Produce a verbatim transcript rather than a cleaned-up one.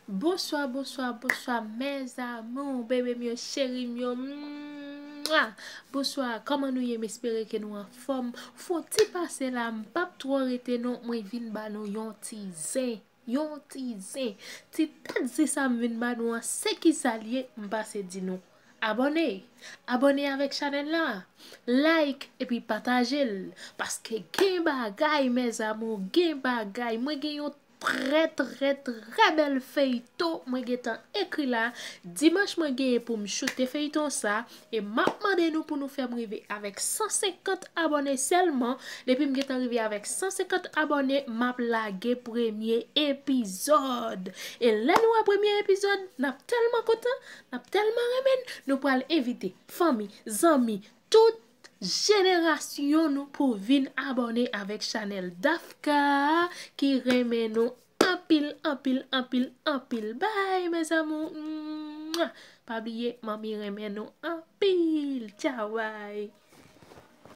Bonswa, bonswa, bonswa, mes amours, bebe m yo, cheri m yo. Mwa! Bonswa, kòman nou ye? M espere ke nou anfòm. Fon ti pase la, m p ap twò rete non, mwen vin ba nou yon ti zen. Yon ti zen. Ti tèt zen sa m vin ba nou an, se ki sa l ye, m pase di nou. Abòne! Abòne avèk chanèl la. Like epi pataje l. Paske gen bagay, mes amours, gen bagay. Mwen gen yon trè, trè, trè bèl feyton mwen gentan ekri la. Dimanch mwen genyen pou m choute feyton sa. E m ap mande nou pou nou fè m rive avèk san senkant abòne sèlman. Depi m gentan rive avèk san senkant abòne, m ap lage premye epizòd. E lè nou wè premye epizòd, n ap tèlman kontan, n ap tèlman renmen l, nou pral envite fanmi, zanmi, tout jenerasyon nou pou vin abòne avèk chanèl Dafka ki renmen nou anpil, anpil, anpil, anpil. Bye, mes amours. Mwa! Pa bliye, manmi renmen nou anpil. Tchaw, bye.